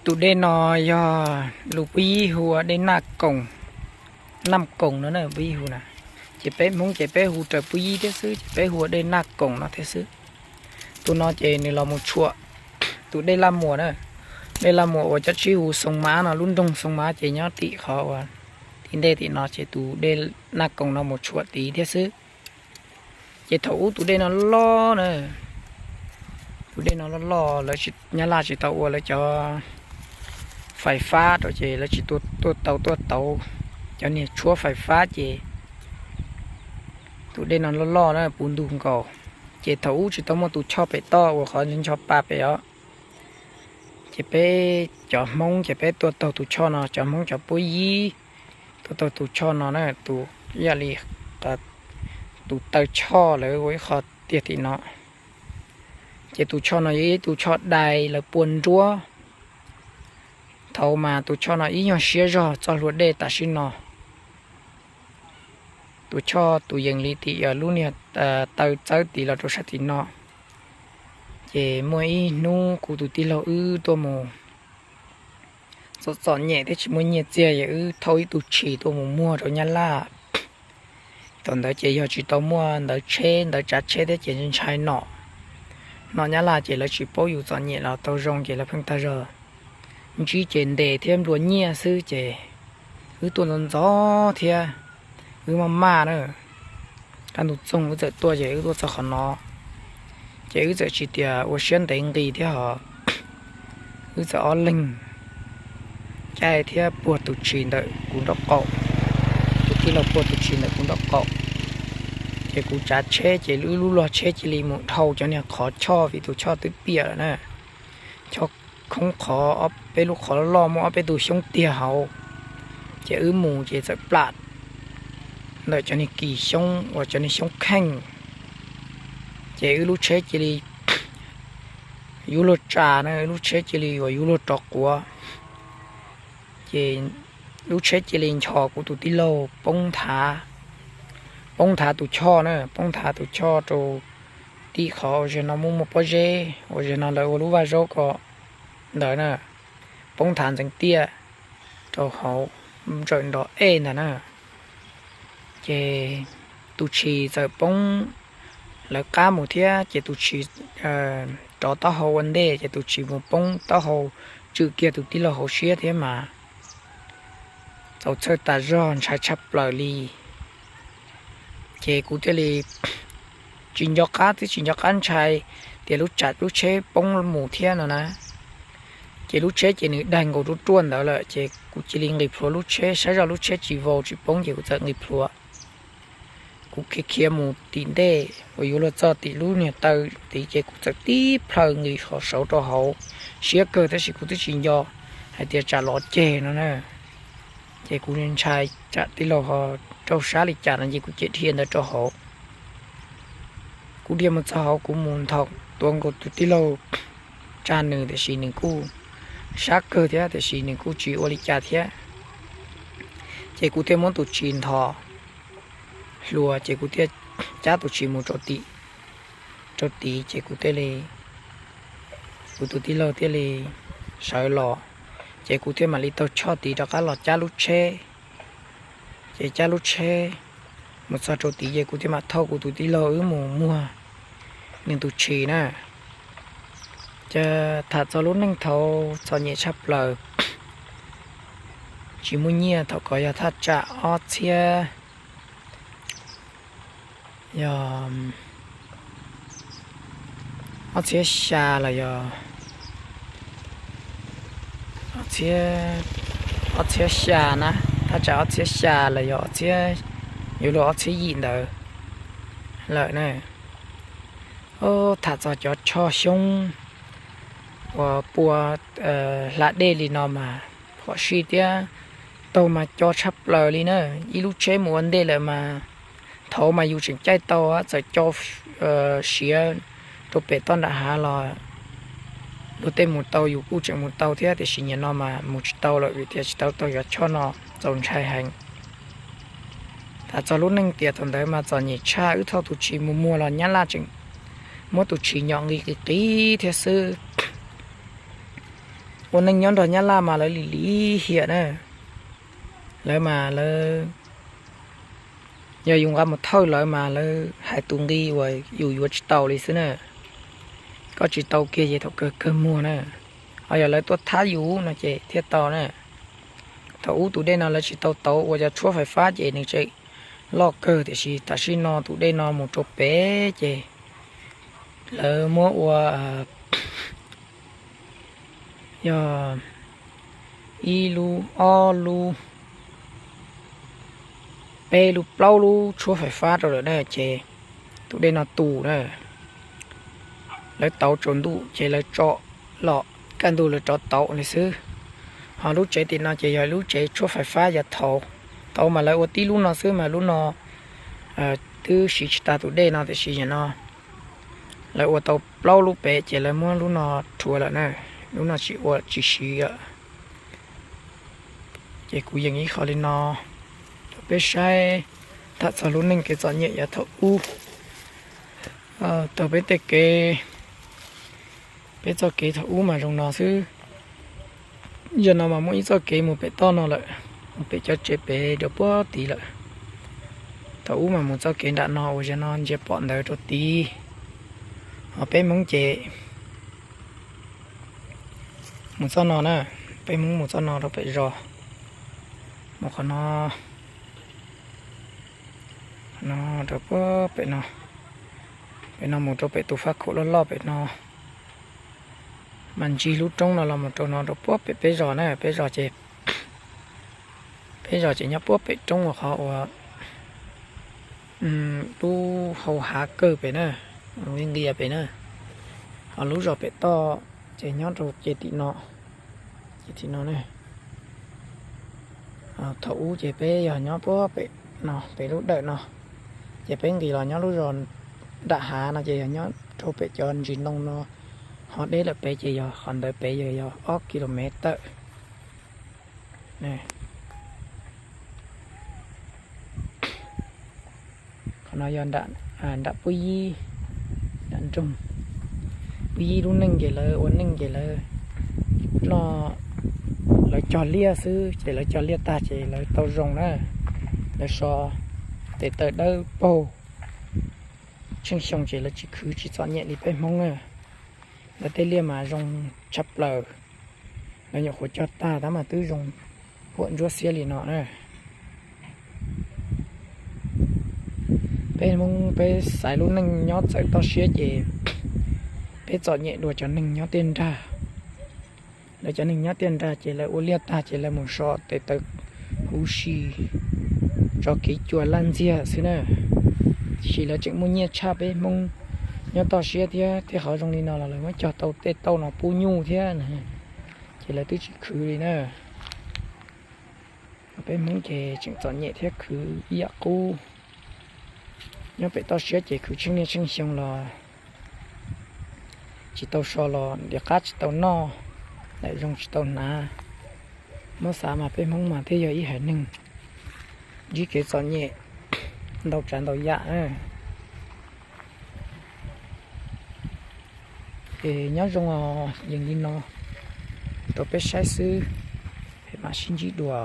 Tus dej no yog lus Pub Yib hu ua dej Naj Koom, Naj Koom no na Pub Yib hu na. Ces peb Hmoob ces peb hu raws Pub Yib thiab xwb ces peb hu ua dej Naj Koom no thiab xwb. Tus no ces nws los mus tshuam tus dej Laj Muas na. Dej Laj Muas uas cov tsib hu Xoo Mab no, lub nroog Xoo Mab ces nyob tim qhov uas tim ntej tim no ces tus dej Naj Koom no mus tshuam tid thiab xwb. Ces thaum ub tus dej no loj na, tus dej no loj loj, lawv Nyab Laj tsis tau ua lawv cov fais fab rau ces lawv tsis tuaj tau tuaj tauv cov niag tshuab fais fab ces tus dej no loj loj na puv ntug nkaus. Ces thaum ub tsis tau muaj tus choj pem toj uas qhov ncho pa pem os. Ces peb cov Hmoob ces peb tuaj taug tus choj no, cov Hmoob cov Pub Yib tuaj taug tus choj no na, tus ib yam li tus taw choj lawv ua ib qho tiag tim no. Ces tus choj no yog ib tus choj dai lawv pua nruab. Thaum mas tus choj no ib nyuag siab zog txoj hlua dej tam sim no. Tus choj tus yees li tim lub niag taw txawb tid los rau sab tim no. Ces muaj ib hnub kuv tus tij laug wb tuaj mus txom txom nyem thiab tsis muaj nyiaj txiag, yog wb thauj ib tug tshis tuaj mus muag rau Nyab Laj. Thaum ntawd ces yog tsis tau muaj ntawv tsheb ntawv tsav tsheb thiab ces ntshai nom, nom Nyab Laj ces lawv tsis paub yus txom nyem los tau zoo ces lawv pheej tag zog ntsib ces ntes thiab nplua nyiaj xwb ces wb tuaj ntxov ntxov thiab wb maj maj na. Kaj ntug txoog wb txawm tuaj ces wb tuaj txog qhov no ces wb txawm tsis tias ua siab ntev nqis thiab hos wb txawm ob leeg caij thiab puag tus tshis ntawm kuv nraub qaum, tus tij laug puag tus tshis ntawm kuv nraub qaum. Ces kuv tsav tsheb ces wb lub log tsheb cia li mus dhau cov niag qhov choj vim tus choj twb piam lawm na. Choj khoob qhov peb lub qhov loj muaj ob peb tug xyoob tiag hauv, ces wb mus ces txawm plam ntawm cov niag kis xyoob uas cov niag xyoob kheej, ces wb lub tsheb cia li yuav luag tsa na, wb lub tsheb cia li uas yuav luag rov quav. Ces lub tsheb cia li nchos kuv tus tij laug poob nthav, poob nthav tus choj na, poob nthav tus choj rau tim qhov uas zaum no muaj muaj pob zeb uas zaum no lawv ua lub vaj zaub ko ntawd na, poob nthav ntxeev tiaj rau hauv ntsawm nrov ej ntag na. Ces tus tshis txawm poob lawv qab mus thiab ces tus tshis rov taub hau ua ntej ces tus tshis mus poob taub hau tswm kiag tus tij laug hauv siab thiab mas txaus txhawj tas zog ntshai tshaj plaws li. Ces kuv thiaj li tsis nco qab, twb tsis nco qab ntshai tias lub tsam lub tsheb poob mus thiab no na. Ces lub tsheb ces nws daig nkaus ruaj ruaj ntawd lawm ces kuv cia li nqis plhuav lub tsheb, saib zoj lub tsheb tsis vau tsis poob ces kuv txawm nqis plhuav. Kuv khiav khiav mus tim ntej uas yuav luag txog tim lub niag taw tid ces kuv txawm tib plhaw nqis qhov saud rau hauv, siab kawg tab sis kuv twb tsis nco hais tias tsam los ceg no na. Ces kuv ntshai tsam tij laug ho raug sab li cas no ces kuv cia dhia ntawd rau hauv. Kuv dhia mus txog hauv kuv mus nthos tuav nkaus tus tij laug tsa nws tiam sis nws kuj sab kawg thiab tiam sis nws kuj tsis ua li cas thiab. Ces kuv thiaj muab tus tshis nthos hluas ces kuv thiaj cab tus tshis mus rau tim, rau tid ces kuv thiaj li, kuv tus tij laug thiaj li sawv los, ces kuv thiaj mam li taug choj tid rov qab los cab lub tsheb. Ces cab lub tsheb mus txog rau tid ces kuv thiaj mam thauj kuv tus tij laug wb mus muag nws tus tshis na. Ces tham txog lub neej thaud txom nyem tshaj plaws, tsis muaj nyiaj thaum ko yog thaj tsam ob txhiab, yog ob txhiab xya los yog ob txhiab xya na, thaj tsam ob txhiab xya los yog ob txhiab, yuav luag ob txhiab yim ntawd lawm na. Tham txog cov choj xyoob uas pua hla dej li no mas phom sij thiab taug mas co tshaj plaws li na. Ib lub tsheb mus ua ntej lawm mas thaud mas yus tseem caij tau txawm co siav rau pem toj nram hav los luag tej mus tau yus kuj tseem mus tau thiab tiam sis nim no mas mus tsis tau lawm vim tias tsis tau taug cov choj no, txaus ntshai heev. Tham txog lub neej tias thaum ntawd mas txom nyem tshaj, wb thauj tus tshis mus muag los nyab laj tseem muab tus tshis nyom nqis qis qis thiab xwb. Ua neej nyob nrog Nyab Laj mas lawv lim lim hiam na. Lawv mas lawv, yog yus nqa mus thawj lawv mas lawv hais tus nqi uas yus yuav tsis tau li xwb na. Koj tsis tau kiag ces thaum kawg kawg muag na. Ho yog lawv tuaj thab yus no ces thiaj tau na. Thaum ub tus dej no lawv tsis tau tauv ua cov tshuab fais fab ces nws tseem loj kawg, tiam sis tam sim no tus dej no mus rau pem ces lawv muab ua yog ib lub, ob lub, peb lub, plaub lub tshuab fais fab rau lawm na, ces tus dej no tus na, lawv tauv tsaus ntuj ces lawv tso los kaj ntug lawv rov tauv li xwb. Ho lub tsev tim no ces yog lub tsev tshuab fais fab yav thaud. Thaud mas lawv ua tib lub no xwb mas lub no twb siv tsis tag tus dej no, tiam sis yam no lawv ua tau plaub lub pem ces lawv muab lub no rhuav lawm na, lub no tsis ua tsis siv lawm. Ces kuv yees ib qho li no rau peb saib tham txog lub neej kev txom nyem yav thaum ub. Tau peb tej kev, peb txoj kev thaum ub mas zoo no xwb. Yog no mas muaj ib txoj kev mus pem toj no lawm, mus pem cov tsev pem rau puag tid lawm. Thaum ub mas mus txoj kev nram no uas yog no ntsia pom ntawd rau tid. Ho peb Hmoob ces mus txoj no na, peb Hmoob mus txoj no rau pem zos, mus qhov no, no rau puag pem no, pem no mus rau pem tus faj khaum loj loj pem no, mas ntsig lub roob no los mus rau no rau puag pem peb zos na, peb zos ces, peb zos ces nyob puag pem roob uas qhov uas lub hau hav kawg pem na, nqis nqias pem na. Ho lub zos pem toj ces nyob rau ces tim no, ces tim no ne. Thaum ub ces peb yog nyob puag pem no, pem lub dawm no, ces peb nqis los nyob lub zos nram hav no ces yog nyob rau pem cov ntsis ntoo no, ho deb lawm pem ces yog qhov ntawd pem yog yog ob kilomev tawm. Qhov no yog nram puab yib, nram nroog. Puab yib lub neej ces lawv ua neej ces lawv noj, lawv cog liaj xwb ces lawv cog liaj tag ces lawv tau zoo na. Lawv so tes taw dawb paug, tsheej xyoo ces lawv tsis khwv tsis txom nyem li peb Hmoob na. Lawv tej liaj mas zoo tshaj plaws, lawv nyuam qhuav cog tag tab mas twb zoo huam ntsuab xiab li no na. Peb Hmoob peb xaiv lub neej nyob txawv toj siab ces peb txom nyem dua cov neeg nyob tiaj nrag. Lawv cov neeg nyob tiaj nrag ces lawv ua liaj tag ces lawv mus so tes taw huv si, tso kev cua laj ntxiag xwb na. Tiam sis lawv tseem muaj nyiaj tshaj peb Hmoob nyob toj siab thiab. Tej qhov zoo li no los lawv muab cog tau tej tauj no pub nyuj thiab na, ces lawv twb tsis khwv li na. Peb Hmoob ces tseem txom nyem thiab khwv ib yam qub. Nyob pem toj siab ces khwv tsheej niaj tsheej xyoo los tsis tau so los ntiav qab tsis tau noj, daim zoo tsis tau hnav. Muab xav mas peb Hmoob mas thiaj yog ib haiv neeg ntsib kev txom nyem ntau tsav ntau yam. Es nyob zoo os, yees li no rau peb saib xwb, peb mam sib ntsib dua.